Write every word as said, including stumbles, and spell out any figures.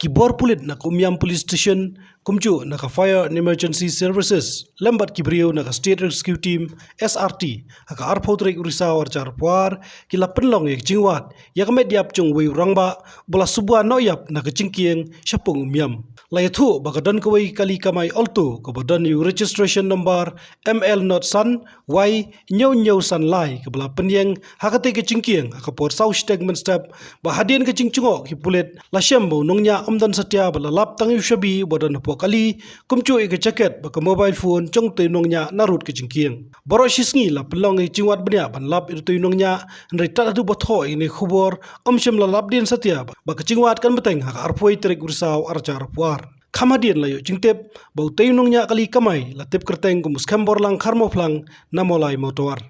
Ki bor pulit na ka Umiam Police Station kumjuh na ka Fire and Emergency Services lem bad ki briew na ka State Rescue Team, S R T, ha ka arphew tarik u Risaw arhajar arphew ar ki la pynlong ïa ka jingwad ïa ka met ïap jong uwei u rangbah ba la subwa noh ïap na ka jingkieng shaphang Umiam. La ïathuh ba ka don kawei ka kali kamai Alto kaba don ïa u registration number M L not san Y hynñiew hynñiew san lai kaba la pynïeng ha katei ka jingkieng ha ka por saw shiteng mynstep, ba hadien ka jingjngoh ki pulit la shem ba u nongñiah um don satia bad la lap tang ïa u shabi ba don hapoh kali kumjuh ïa ka jaket bad ka mobile phone jong utei u nongñiah narud ka jingkieng. Baroh shi sngi la pynlong ïa ka jingwad bniah ban lap ïa utei u nongñiah, hynrei tad haduh ba thoh ïa kane ka khubor ym shym la lap dien satia ba ka jingwad kan bteng ha ka arphew tarik u Risaw arhajar arphew ar. Kham hadien la ïoh jingtip ba utei u nongñiah kali kamai la tip kyrteng kum u Skhem Borlang Kharmawphlang na Mawlai Mawtawar.